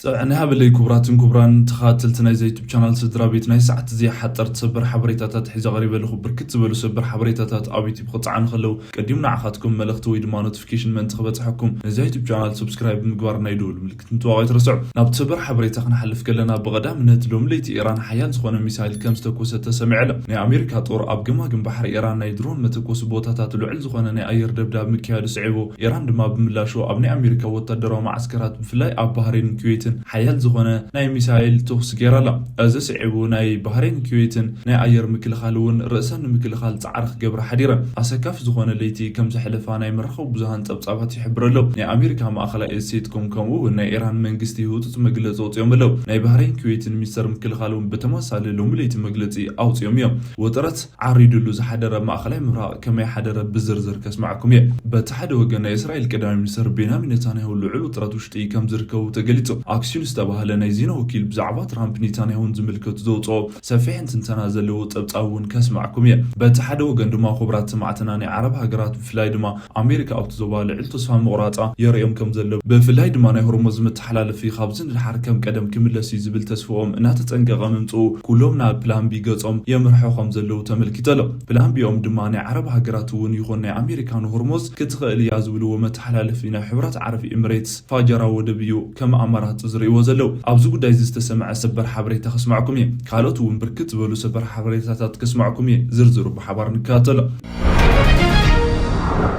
ጥዕና ሃበለይ ክቡራትን ክቡራን ተኸታተልቲ ናይዛ ዩቱብ ቻናል ስድራ ቤት፣ ናይ ሰዓት እዚኣ ሓጠርቲ ሰበር ሓበሬታታት ሒዘ ቀሪበ ኣለኹ። ብርክት ዝበሉ ሰበር ሓበሬታታት ኣብ ዩቱብ ክጸዓኑ ከለዉ ቀዲሙ ንዓኻትኩም መልእኽቲ ወይ ድማ ኖቲፊኬሽን ምእንቲ ክበጽሐኩም ነዛ ዩቱብ ቻናል ሰብስክራይብ ብምግባር ናይ ደወል ምልክት ምጥዋቕ ኣይትረስዑ። ናብቲ ሰበር ሓበሬታ ክንሓልፍ ከለና ብቐዳምነት ሎሚ ለይቲ ኢራን ሓያል ዝኾነ ሚሳይል ከም ዝተኮሰ ተሰሚዑ ኣሎ። ናይ ኣሜሪካ ጦር ኣብ ገማግም ባሕሪ ኢራን ናይ ድሮን መተኮሲ ቦታታት ልዑል ዝኾነ ናይ ኣየር ደብዳብ ምክያዱ ስዒቡ ኢራን ድማ ብምላሹ ኣብ ናይ ኣሜሪካ ወታደራዊ መዓስከራት ብፍላይ ኣብ ባህሬንን ኩዌትን ሓያል ዝኾነ ናይ ሚሳይል ተኹሲ ገይራ ኣላ። እዚ ስዒቡ ናይ ባህሬን ኩዌትን ናይ ኣየር ምክልኻል እውን ርእሰን ንምክልኻል ጻዕሪ ክገብራ ሓዲረን። ኣሰካፊ ዝኾነ ለይቲ ከም ዘሕለፋ ናይ መራኸቢ ብዙሃን ጸብጻባት ይሕብር ኣሎ። ናይ ኣሜሪካ ማእኸላይ እዝ ሴትኮም ከምኡ እውን ናይ ኢራን መንግስቲ ህጹጽ መግለጺ ኣውጺኦም ኣለዉ። ናይ ባህሬን ኩዌትን ሚኒስተር ምክልኻል እውን ብተመሳሳሊ ሎሚ ለይቲ መግለጺ ኣውጺኦም እዮም። ውጥረት ዓሪዱሉ ዝሓደረ ማእኸላይ ምብራቕ ከመይ ሓደረ ብዝርዝር ከስማዕኩም እየ። በቲ ሓደ ወገን ናይ እስራኤል ቀዳማይ ሚኒስተር ቤንያሚን ኔታንያሁ ልዑል ውጥረት ውሽጢ ከም ዝርከቡ ተገሊጹ። ኣክሲዩን ዝተባህለ ናይ ዜና ወኪል ብዛዕባ ትራምፕ ኔታንያሁን ዝምልከቱ ዘውፅኦ ሰፊሕን ትንተና ዘለዎ ጸብጻብ እውን ከስማዕኩም እየ። በቲ ሓደ ወገን ድማ ክቡራት ሰማዕትና ናይ ዓረብ ሃገራት ብፍላይ ድማ ኣሜሪካ ኣብቲ ዞባ ልዕል ተስፋ ምቑራጻ የርእዮም ከም ዘሎ ብፍላይ ድማ ናይ ሆርሞዝ መተሓላለፊ ካብዚ ንድሓር ከም ቀደም ክምለስ እዩ ዝብል ተስፍኦም እናተጸንቀቐ ምምጽኡ ኩሎም ናብ ፕላን ቢ ገጾም የምርሑ ከም ዘለዉ ተመልኪቱ ኣሎ። ፕላን ቢኦም ድማ ናይ ዓረብ ሃገራት እውን ይኹን ናይ ኣሜሪካ ንሆርሞዝ ክትኽእል እያ ዝብልዎ መተሓላለፊ ናይ ሕቡራት ዓረብ ኤምሬትስ ፋጀራ ወደብ እዩ ከም ኣማራጺ ዝርእይዎ ዘለዉ። ኣብዚ ጉዳይ እዚ ዝተሰምዐ ሰበር ሓበሬታ ከስማዕኩም እየ። ካልኦት እውን ብርክት ዝበሉ ሰበር ሓበሬታታት ከስማዕኩም እየ። ዝርዝሩ ብሓባር ንከታተሎ።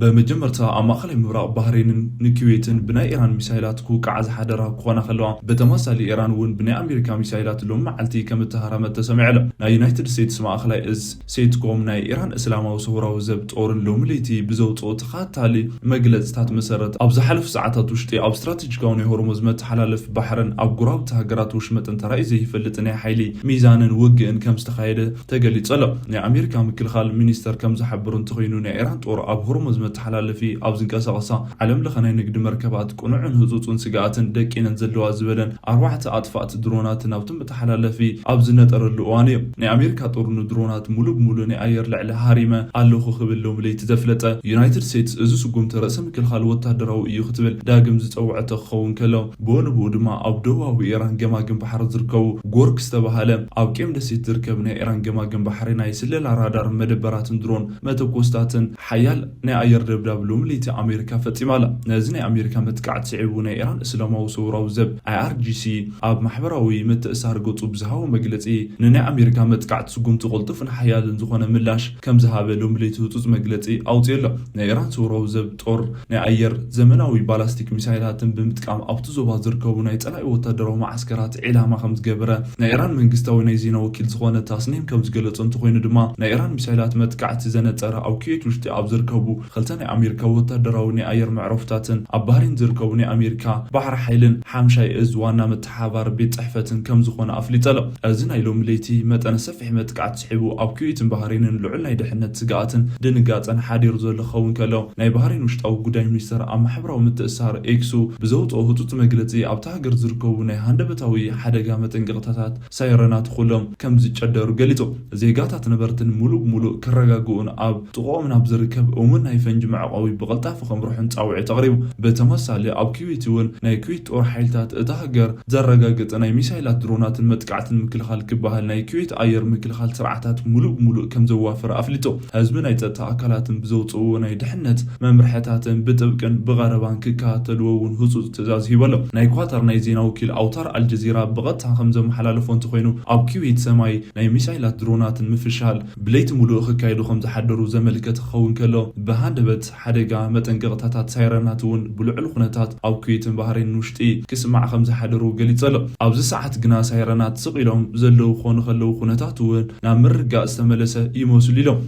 በመጀመርታ ኣብ ማእኸላይ ምብራቕ ባህሬንን ንኩዌትን ብናይ ኢራን ሚሳይላት ክውቃዓ ዝሓደራ ክኾና ከለዋ ብተመሳሳሊ ኢራን እውን ብናይ ኣሜሪካ ሚሳይላት ሎም መዓልቲ ከም እተሃረመት ተሰሚዑ ኣሎ። ናይ ዩናይትድ ስቴትስ ማእኸላይ እዝ ሴትኮም ናይ ኢራን እስላማዊ ሰውራዊ ዘብ ጦርን ሎሚ ለይቲ ብዘውፅኦ ተኸታታሊ መግለፅታት መሰረት ኣብ ዝሓለፉ ሰዓታት ውሽጢ ኣብ ስትራቴጂካዊ ናይ ሆርሙዝ መተሓላለፍ ባሕርን ኣብ ጎረባብቲ ሃገራት ወሽመጥን ተራእዩ ዘይፈልጥ ናይ ሓይሊ ሚዛንን ውግእን ከም ዝተኻየደ ተገሊጹ ኣሎ። ናይ ኣሜሪካ ምክልኻል ሚኒስተር ከም ዝሓበሩ እንተኾይኑ ናይ ኢራን ጦር ኣብ ሆርሙዝ መተሓላለፊ ኣብ ዝንቀሳቐሳ ዓለም ለኸ ናይ ንግዲ መርከባት ቅኑዕን ህጹጽን ስግኣትን ደቂነን ዘለዋ ዝበለን ኣርባዕተ ኣጥፋእቲ ድሮናት ናብቲ መተሓላለፊ ኣብ ዝነጠረሉ እዋን እዩ። ናይ ኣሜሪካ ጦር ንድሮናት ሙሉእ ብሙሉእ ናይ ኣየር ልዕሊ ሃሪመ ኣለኹ ክብል ሎሚ ለይቲ ዘፍለጠ ዩናይትድ ስቴትስ እዚ ስጉምቲ ርእሰ ምክልኻል ወታደራዊ እዩ ክትብል ዳግም ዝጸውዐቶ ክኸውን ከሎ ብኡ ንብኡ ድማ ኣብ ደቡባዊ ኢራን ገማግም ባሕሪ ዝርከቡ ጎርክ ዝተባህለ ኣብ ቄም ደሴት ዝርከብ ናይ ኢራን ገማግም ባሕሪ ናይ ስለላ ራዳር መደበራትን ድሮን መተኮስታትን ሓያል ናይ ኣየር ደብዳብ ሎሚ ለይቲ ኣሜሪካ ፈጺማ ኣላ። ነዚ ናይ ኣሜሪካ መጥቃዕቲ ስዒቡ ናይ ኢራን እስላማዊ ሰውራዊ ዘብ ኣይ ኣር ጂ ሲ ኣብ ማሕበራዊ ምትእሳር ገጹ ብዝሃቦ መግለጺ ንናይ ኣሜሪካ መጥቃዕቲ ስጉምቲ ቅልጡፍን ሓያልን ዝኾነ ምላሽ ከም ዝሃበ ሎሚ ለይቲ ህጹጽ መግለጺ ኣውጺኡ ኣሎ። ናይ ኢራን ሰውራዊ ዘብ ጦር ናይ ኣየር ዘመናዊ ባላስቲክ ሚሳይላትን ብምጥቃም ኣብቲ ዞባ ዝርከቡ ናይ ጸላኢ ወታደራዊ መዓስከራት ዒላማ ከም ዝገበረ ናይ ኢራን መንግስታዊ ናይ ዜና ወኪል ዝኾነ ታስኒም ከም ዝገለጾ እንተኾይኑ ድማ ናይ ኢራን ሚሳይላት መጥቃዕቲ ዘነጸረ ኣብ ኩዌት ውሽጢ ኣብ ዝርከቡ ክልተ ናይ ኣሜሪካ ወታደራዊ ናይ ኣየር መዕረፍታትን ኣብ ባህሬን ዝርከቡ ናይ ኣሜሪካ ባሕሪ ሓይልን ሓምሻይ እዝ ዋና መተሓባሪ ቤት ጽሕፈትን ከም ዝኾነ ኣፍሊጠ ኣሎ። እዚ ናይ ሎሚ ለይቲ መጠነ ሰፊሕ መጥቃዕቲ ስዒቡ ኣብ ኩዌትን ባህሬንን ልዑል ናይ ድሕነት ስግኣትን ድንጋጸን ሓዲሩ ዘሎ ክኸውን ከሎ ናይ ባህሬን ውሽጣዊ ጉዳይ ሚኒስተር ኣብ ማሕበራዊ ምትእሳር ኤክሱ ብዘውፅኦ ህጹጽ መግለጺ ኣብታ ሃገር ዝርከቡ ናይ ሃንደበታዊ ሓደጋ መጠንቀቕታታት ሳይረናት ኩሎም ከም ዝጨደሩ ገሊጹ። ዜጋታት ነበርትን ሙሉእ ብሙሉእ ክረጋግኡን ኣብ ጥቕኦም ናብ ዝርከብ እሙን ናይ ፈንጂ መዕቆቢ ብቕልጣፈ ከምርሑን ጻውዒት ኣቕሪቡ። ብተመሳሳሊ ኣብ ኩዌት እውን ናይ ኩዌት ጦር ሓይልታት እታ ሃገር ዘረጋገጸ ናይ ሚሳይላት ድሮናትን መጥቃዕትን ምክልኻል ክበሃል ናይ ኩዌት ኣየር ምክልኻል ስርዓታት ሙሉእ ብሙሉእ ከም ዘዋፈረ ኣፍሊጡ። ህዝቢ ናይ ጸጥታ ኣካላትን ብዘውፅእዎ ናይ ድሕነት መምርሕታትን ብጥብቅን ብቐረባን ክከታተልዎ እውን ህጹጽ ትእዛዝ ሂቡ ኣሎ። ናይ ኳታር ናይ ዜና ወኪል ኣውታር ኣልጀዚራ ብቐጥታ ከም ዘመሓላለፎ እንተኾይኑ ኣብ ኩዌት ሰማይ ናይ ሚሳይላት ድሮናትን ምፍሻል ብለይቲ ሙሉእ ክካየዱ ከም ዝሓደሩ ዘመልከተ ክኸውን ከሎ ብሃንደበት ሓደጋ መጠንቀቕታታት ሳይረናት እውን ብልዑል ኩነታት ኣብ ኩዌትን ባህሬንን ውሽጢ ክስማዕ ከም ዝሓደሩ ገሊጹ ኣሎ። ኣብዚ ሰዓት ግና ሳይረናት ስቕ ኢሎም ዘለዉ ክኾኑ ከለዉ ኩነታት እውን ናብ ምርግጋእ ዝተመለሰ ይመስሉ ኢሎም።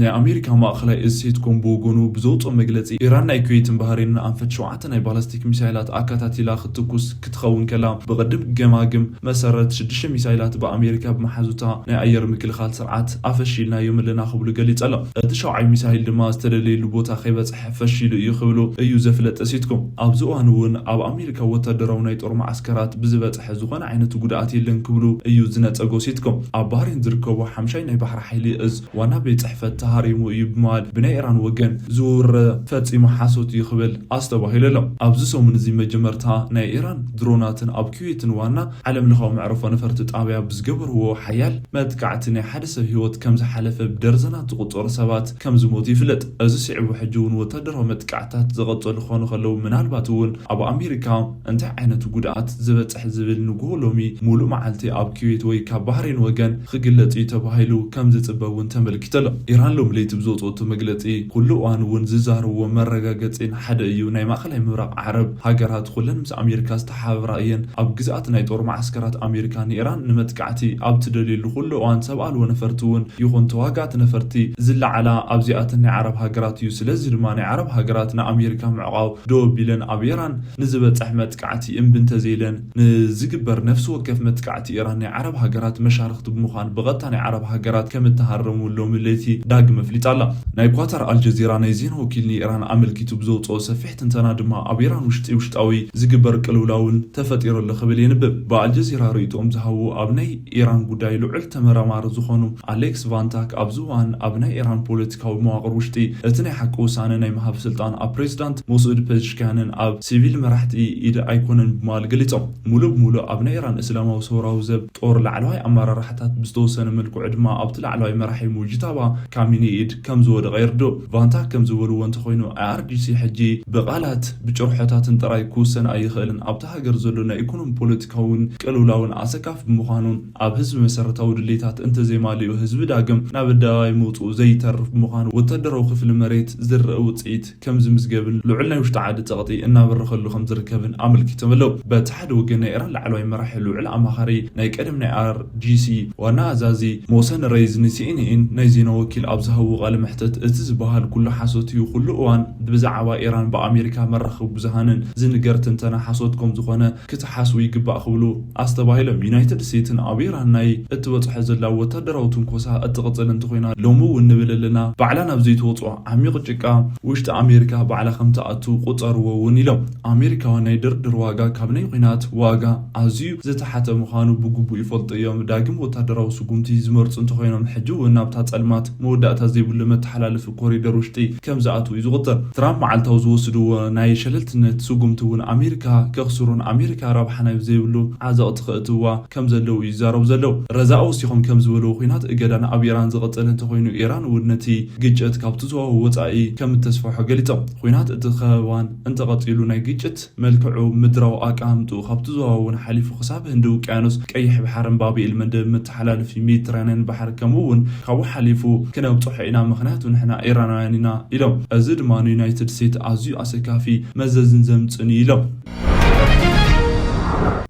ናይ ኣሜሪካ ማእኸላይ እዝ ሴትኮም ብወገኑ ብዘውፅኦ መግለፂ ኢራን ናይ ኩዌትን ባህሬንን ኣንፈት ሸውዓተ ናይ ባላስቲክ ሚሳይላት ኣከታቲላ ክትትኩስ ክትኸውን ከላ ብቕድም ገማግም መሰረት ሽዱሽተ ሚሳይላት ብኣሜሪካ ብመሓዙታ ናይ ኣየር ምክልኻል ስርዓት ኣፈሺልናዮም ኣለና ክብሉ ገሊጹ ኣሎ። እቲ ሻውዓይ ሚሳይል ድማ ዝተደለየሉ ቦታ ከይበጽሐ ፈሺሉ እዩ ክብሉ እዩ ዘፍለጠ ሴትኮም። ኣብዚ እዋን እውን ኣብ ኣሜሪካ ወታደራዊ ናይ ጦር መዓስከራት ብዝበጽሐ ዝኾነ ዓይነት ጉድኣት የለን ክብሉ እዩ ዝነጸጎ ሴትኮም። ኣብ ባህሬን ዝርከቡ ሓምሻይ ናይ ባሕሪ ሓይሊ እዝ ዋና ቤት ጽሕፈት ተሃሪሙ እዩ ብምባል ብናይ ኢራን ወገን ዝውረ ፈጺሙ ሓሶት እዩ ክብል ኣስተባሂሉ ኣሎ። ኣብዚ ሰሙን እዚ መጀመርታ ናይ ኢራን ድሮናትን ኣብ ኩዌትን ዋና ዓለም ለኻዊ መዕረፎ ነፈርቲ ጣብያ ብዝገበርዎ ሓያል መጥቃዕቲ ናይ ሓደ ሰብ ህይወት ከም ዝሓለፈ፣ ብደርዘናት ዝቑጸሩ ሰባት ከም ዝሞቱ ይፍለጥ። እዚ ስዒቡ ሕጂ እውን ወታደራዊ መጥቃዕትታት ዝቐጸሉ ክኾኑ ከለዉ፣ ምናልባት እውን ኣብ ኣሜሪካ እንታይ ዓይነት ጉድኣት ዝበጽሕ ዝብል ንግሆ ሎሚ ሙሉእ መዓልቲ ኣብ ኩዌት ወይ ካብ ባህሬን ወገን ክግለጽ እዩ ተባሂሉ ከም ዝጽበ እውን ተመልኪቱ ኣሎ። ኢራን ሎሚ ለይቲ ብዘውፅኦቶ መግለጺ፣ ኩሉ እዋን እውን ዝዛረብዎ መረጋገጺን ሓደ እዩ። ናይ ማእኸላይ ምብራቕ ዓረብ ሃገራት ኩለን ምስ ኣሜሪካ ዝተሓባበራ እየን። ኣብ ግዝኣት ናይ ጦር መዓስከራት ኣሜሪካ ንኢራን ንመጥቃዕቲ ኣብ ትደልየሉ ኩሉ እዋን ሰብ ኣልቦ ነፈርቲ እውን ይኹን ተዋጋእቲ ነፈርቲ ዝለዓላ ኣብዚኣተን ናይ ዓረብ ሃገራት እዩ። ስለዚ ድማ ናይ ዓረብ ሃገራት ንኣሜሪካ ምዕቃብ ደው ኣቢለን ኣብ ኢራን ንዝበጽሕ መጥቃዕቲ እምቢ እንተዘይለን ንዝግበር ነፍሲ ወከፍ መጥቃዕቲ ኢራን ናይ ዓረብ ሃገራት መሻርኽቲ ብምዃን ብቐጥታ ናይ ዓረብ ሃገራት ከም እተሃረሙ ሎሚ ለይቲ ዳግም ኣፍሊጣ ኣላ። ናይ ኳታር ኣልጀዚራ ናይ ዜና ወኪል ንኢራን ኣመልኪቱ ብዘውፅኦ ሰፊሕ ትንተና ድማ ኣብ ኢራን ውሽጢ ውሽጣዊ ዝግበር ቅልውላውን ተፈጢሩ ኣሎ ክብል የንብብ። ብኣልጀዚራ ርእይቶኦም ዝሃቡ ኣብ ናይ ኢራን ጉዳይ ልዑል ተመራማሪ ዝኾኑ ኣሌክስ ቫንታክ ኣብዚ እዋን ኣብ ናይ ኢራን ፖለቲካዊ መዋቕር ውሽጢ እቲ ናይ ሓቂ ውሳነ ናይ ምሃብ ስልጣን ኣብ ፕሬዚዳንት ሞስኡድ ፐዝሽኪያንን ኣብ ሲቪል መራሕቲ ኢድ ኣይኮነን ብምባል ገሊጾም። ሙሉእ ብሙሉእ ኣብ ናይ ኢራን እስላማዊ ሰውራዊ ዘብ ጦር ላዕለዋይ ኣመራርሓታት ብዝተወሰነ መልክዑ ድማ ኣብቲ ላዕለዋይ መራሒ ሙጅታባ ካሚኒ ኢድ ከም ዝወደቐ የርድኡ። ቫንታክ ከም ዝበልዎ እንተኾይኑ፣ ኣይኣርጂሲ ሕጂ ብቓላት ብጭርሖታትን ጥራይ ክውሰን ኣይኽእልን። ኣብታ ሃገር ዘሎ ናይ ኢኮኖሚ ፖለቲካውን ቅልውላውን ኣሰካፊ ብምዃኑን ኣብ ህዝቢ መሰረታዊ ድሌታት እንተዘይማሊኡ ህዝቢ ዳግም ናብ ኣደባባይ ምውፅኡ ዘይተርፍ ብምዃኑ ወታደራዊ ክፍሊ መሬት ዝረአ ውፅኢት ከም ዝምዝገብን ልዑል ናይ ውሽጢ ዓዲ ፀቕጢ እናበረኸሉ ከም ዝርከብን ኣመልኪቶም ኣለዉ። በቲ ሓደ ወገን ናይ ኢራን ላዕለዋይ መራሒ ልዑል ኣማኻሪ ናይ ቀደም ናይ ኣር ጂሲ ዋና ኣዛዚ ሞሰን ረይዝ ንሲኤንኤን ናይ ዜና ወኪል ኣብ ዝሃብዎ ቃለ መሕተት፣ እቲ ዝበሃል ኩሉ ሓሶት እዩ። ኩሉ እዋን ብዛዕባ ኢራን ብኣሜሪካ መራኸቢ ብዙሃንን ዝንገር ትንተና ሓሶት ከም ዝኾነ ክትሓስቡ ይግባእ ክብሉ ኣስተባሂሎም። ዩናይትድ ስቴትስን ኣብ ኢራን ናይ እትበፅሖ ዘላ ወታደራዊ ትንኮሳ እትቕፅል እንተኾይና፣ ሎሚ እውን ንብል ኣለና፣ ባዕላ ናብ ዘይትወፅኦ ዓሚቕ ጭቃ ውሽጢ ኣሜሪካ ባዕላ ከም ትኣቱ ቁፀርዎ እውን ኢሎም። ኣሜሪካውያን ናይ ድርድር ዋጋ ካብ ናይ ኲናት ዋጋ ኣዝዩ ዝተሓተ ምዃኑ ብግቡእ ይፈልጡ እዮም። ዳግም ወታደራዊ ስጉምቲ ዝመርፁ እንተኾይኖም፣ ሕጂ እውን ናብታ ጸልማት መወዳእታ ዘይብሉ መተሓላለፊ ኮሪደር ውሽጢ ከም ዝኣትዉ እዩ ዝቑጸር። ትራምፕ መዓልታዊ ዝወስድዎ ናይ ሸለልትነት ስጉምቲ እውን ኣሜሪካ ከኽስሩን ኣሜሪካ ረብሓ ናይ ዘይብሉ ዓዘቕቲ ከእትዋ ከም ዘለዉ እዩ ዝዛረቡ ዘለዉ። ረዛ ወሲኾም ከም ዝበልዎ፣ ኲናት እገዳ ንኣብ ኢራን ዝቐጸለ እንተኾይኑ፣ ኢራን እውን ነቲ ግጭት ካብቲ ዞባ ወጻኢ ከም እተስፍሖ ገሊጾም። ኲናት እቲ ከበባን እንተቐጺሉ፣ ናይ ግጭት መልክዑ ምድራዊ ኣቀማምጥኡ ካብቲ ዞባ እውን ሓሊፉ ክሳብ ህንዲ ውቅያኖስ፣ ቀይሕ ባሕርን ባብ ኤል መንደብ መተሓላለፊ ሜዲትራንያን ባሕሪ፣ ከምኡ እውን ካብኡ ሓሊፉ ክነብጽሖ ኢና፣ ምኽንያቱ ንሕና ኢራናውያን ኢና ኢሎም። እዚ ድማ ንዩናይትድ ስቴትስ ኣዝዩ ኣሰካፊ መዘዝን ዘምጽእን እዩ ኢሎም።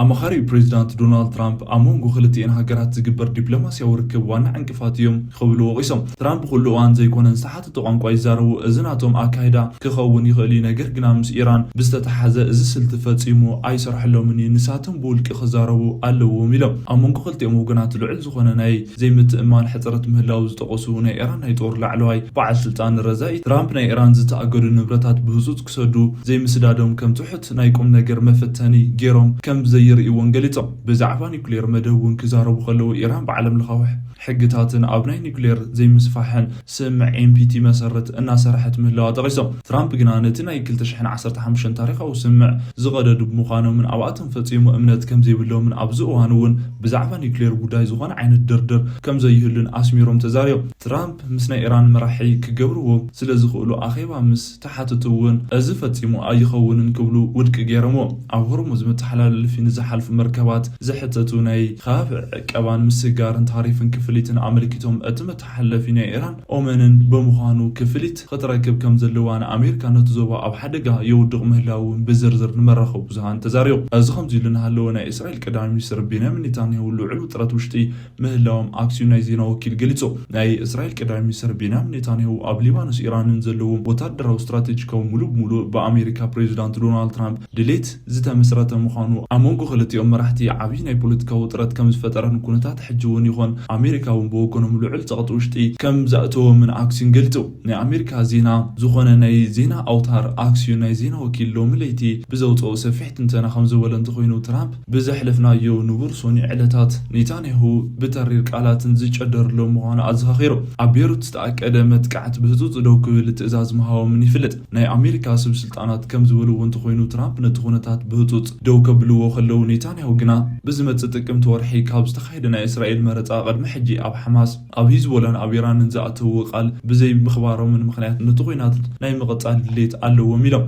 ኣማኻሪኡ ፕሬዚዳንት ዶናልድ ትራምፕ፣ ኣብ መንጎ ክልቲኤን ሃገራት ዝግበር ዲፕሎማስያዊ ርክብ ዋና ዕንቅፋት እዮም ክብሉ ወቒሶም። ትራምፕ ኩሉ እዋን ዘይኮነ ዝተሓተቱ ቋንቋ ይዛረቡ፣ እዚ ናቶም ኣካይዳ ክኸውን ይኽእል እዩ፣ ነገር ግና ምስ ኢራን ብዝተተሓዘ እዚ ስልቲ ፈጺሙ ኣይሰርሐሎምን እዩ፣ ንሳቶም ብውልቂ ክዛረቡ ኣለዎም ኢሎም። ኣብ መንጎ ክልቲኦም ወገናት ልዑል ዝኾነ ናይ ዘይምትእምማን ሕጽረት ምህላው ዝጠቐሱ ናይ ኢራን ናይ ጦር ላዕለዋይ በዓል ስልጣን ረዛኢ፣ ትራምፕ ናይ ኢራን ዝተኣገዱ ንብረታት ብህጹጽ ክሰዱ ዘይምስዳዶም ከም ትሑት ናይ ቁም ነገር መፈተኒ ገይሮም ከም ዘይርእይዎን ገሊጾም። ብዛዕባ ኒውክሌር መደብ እውን ክዛረቡ ከለዉ፣ ኢራን ብዓለም ለኻዊ ሕግታትን ኣብ ናይ ኒውክሌር ዘይምስፋሕን ስምምዕ ኤን ፒ ቲ መሰረት እናሰርሐት ምህላዋ ጠቒሶም። ትራምፕ ግና ነቲ ናይ ክልተ ሽሕን ዓሰርተ ሓሙሽተን ታሪኻዊ ስምምዕ ዝቐደዱ ብምዃኖምን ኣብኣቶም ፈጺሙ እምነት ከም ዘይብሎምን ኣብዚ እዋን እውን ብዛዕባ ኒውክሌር ጉዳይ ዝኾነ ዓይነት ድርድር ከም ዘይህሉን ኣስሚሮም ተዛሪቦም። ትራምፕ ምስ ናይ ኢራን መራሒ ክገብርዎ ስለ ዝኽእሉ ኣኼባ ምስ ተሓተቱ እውን፣ እዚ ፈጺሙ ኣይኸውንን ክብሉ ውድቂ ገይሮምዎ። ኣብ ሆርሙዝ መተሓላለፊ ንዝሓልፉ መርከባት ዝሕተቱ ናይ ከባቢ ዕቀባን ምስግጋርን ታሪፍን ክፍሊትን ኣመልኪቶም፣ እቲ መተሓላለፊ ናይ ኢራን ኦመንን ብምዃኑ፣ ክፍሊት ክትረክብ ከም ዘለዋ፣ ንኣሜሪካ ነቲ ዞባ ኣብ ሓደጋ የውድቕ ምህላው እውን ብዝርዝር ንመራኸቢ ብዙሃን ተዛሪቦም። እዚ ከምዚ ኢሉ እናሃለወ፣ ናይ እስራኤል ቀዳማይ ሚኒስትር ቤንያሚን ኔታንያሁ ልዑል ውጥረት ውሽጢ ምህላዎም ኣክሲዮን ናይ ዜና ወኪል ገሊጹ። ናይ እስራኤል ቀዳማይ ሚኒስትር ቤንያሚን ኔታንያሁ ኣብ ሊባኖስ ኢራንን ዘለዎም ወታደራዊ ስትራቴጂካዊ ሙሉእ ብሙሉእ ብኣሜሪካ ፕሬዚዳንት ዶናልድ ትራምፕ ድሌት ዝተመስረተ ምዃኑ ኣብ መንጎ ክልቲኦም መራሕቲ ዓብዪ ናይ ፖለቲካዊ ውጥረት ከም ዝፈጠረን ኩነታት ሕጂ እውን ይኾን ኣሜሪካ እውን ብወገኖም ልዑል ጸቕጢ ውሽጢ ከም ዘእተዎምን ኣክሲን ገሊጹ። ናይ ኣሜሪካ ዜና ዝኾነ ናይ ዜና ኣውታር ኣክሲዮን ናይ ዜና ወኪል ሎሚ ለይቲ ብዘውፅኦ ሰፊሕ ትንተና ከም ዝበሎ እንተኾይኑ ትራምፕ ብዘሕለፍናዮ ንቡር ሰኑይ ዕለታት ኔታንያሁ ብተሪር ቃላትን ዝጨደርሎም ምዃኑ ኣዘኻኺሩ። ኣብ ቤሩት ዝተኣቀደ መጥቃዕቲ ብህፁፅ ደው ክብል ትእዛዝ ምሃቦምን ይፍለጥ። ናይ ኣሜሪካ ሰብ ስልጣናት ከም ዝበልዎ እንተኾይኑ ትራምፕ ነቲ ኩነታት ብህፁፅ ደው ከብልዎ ከለዉ ኔታንያሁ ግና ብዝመፅእ ጥቅምቲ ወርሒ ካብ ዝተኻየደ ናይ እስራኤል መረፃ ቅድሚ ሕጂ ኣብ ሓማስ ኣብ ሂዝቦላን ኣብ ኢራንን ዝኣተውዎ ቃል ብዘይ ምኽባሮምን ምኽንያት ነቲ ኲናት ናይ ምቕጻል ድሌት ኣለዎም ኢሎም።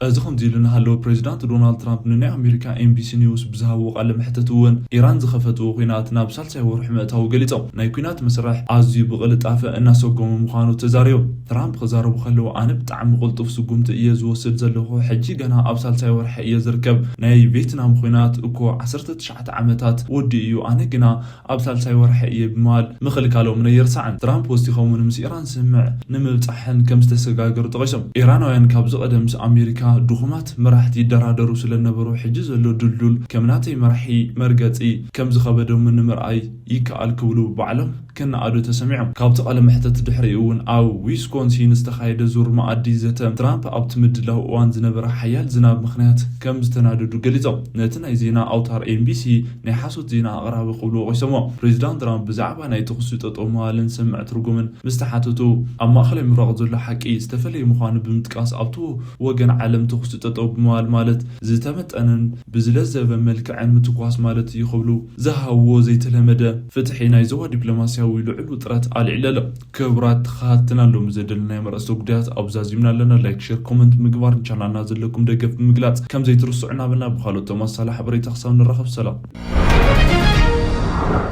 እዚ ከምዚ ኢሉ እናሃለወ ፕሬዚዳንት ዶናልድ ትራምፕ ንናይ ኣሜሪካ ኤንቢሲ ኒውስ ብዝሃብዎ ቃለ መሕተት እውን ኢራን ዝኸፈትዎ ኲናት ናብ ሳልሳይ ወርሒ ምእታው ገሊጾም ናይ ኲናት መስርሕ ኣዝዩ ብቕልጣፈ እናሰጎሙ ምዃኑ ተዛሪቦም። ትራምፕ ክዛረቡ ከለዉ ኣነ ብጣዕሚ ቅልጡፍ ስጉምቲ እየ ዝወስድ ዘለኹ፣ ሕጂ ገና ኣብ ሳልሳይ ወርሒ እየ ዝርከብ፣ ናይ ቬትናም ኲናት እኮ ዓሰርተ ትሽዓተ ዓመታት ወዲኡ እዩ፣ ኣነ ግና ኣብ ሳልሳይ ወርሒ እየ ብምባል ምኽልካሎም ኣይርሳዕን። ትራምፕ ወሲኾም እውን ምስ ኢራን ስምምዕ ንምብጻሕን ከም ዝተሰጋገሩ ጠቒሶም። ኢራናውያን ካብዚ ቀደም ምስ ኣሜሪካ ድኹማት መራሕቲ ይደራደሩ ስለነበሩ ሕጂ ዘሎ ድልዱል ከም ናተይ መራሒ መርገጺ ከም ዝኸበዶምን ንምርኣይ ይከኣል ክብሉ ባዕሎም ከነኣዱ ተሰሚዖም። ካብቲ ቃለ መሕተት ድሕሪኡ እውን ኣብ ዊስኮንሲን ዝተኻየደ ዙር መኣዲ ዘተ ትራምፕ ኣብቲ ምድላው እዋን ዝነበረ ሓያል ዝናብ ምኽንያት ከም ዝተናደዱ ገሊጾም። ነቲ ናይ ዜና ኣውታር ኤንቢሲ ናይ ሓሶት ዜና ኣቕራቢ ክብሉ ወቒሶሞ። ፕሬዚዳንት ትራምፕ ብዛዕባ ናይ ተኹሲ ጠጠው ምባልን ስምምዕ ትርጉምን ምስ ተሓተቱ ኣብ ማእኸላይ ምብራቕ ዘሎ ሓቂ ዝተፈለየ ምዃኑ ብምጥቃስ ኣብቲ ወገን ዓለም ተኹሲ ጠጠው ብምባል ማለት ዝተመጠነን ብዝለዘበ መልክዕን ምትኳስ ማለት እዩ ክብሉ ዝሃብዎ ዘይተለመደ ፍትሒ ናይ ዞባ ዲፕሎማሲያዊ ልዑል ውጥረት ኣልዒሉ ኣሎ። ክቡራት ተኸታተልትና ሎሚ ዘደለናዮም ኣርእስተ ጉዳያት ኣብዛ ዚምና ኣለና። ላይክ፣ ሼር፣ ኮመንት ምግባር ንቻናልና ዘለኩም ደገፍ ብምግላጽ ከም ዘይትርስዑ እናበልና ብኻልኦት ተመሳሳሊ ሓበሬታ ክሳብ ንራኸብ ሰላም።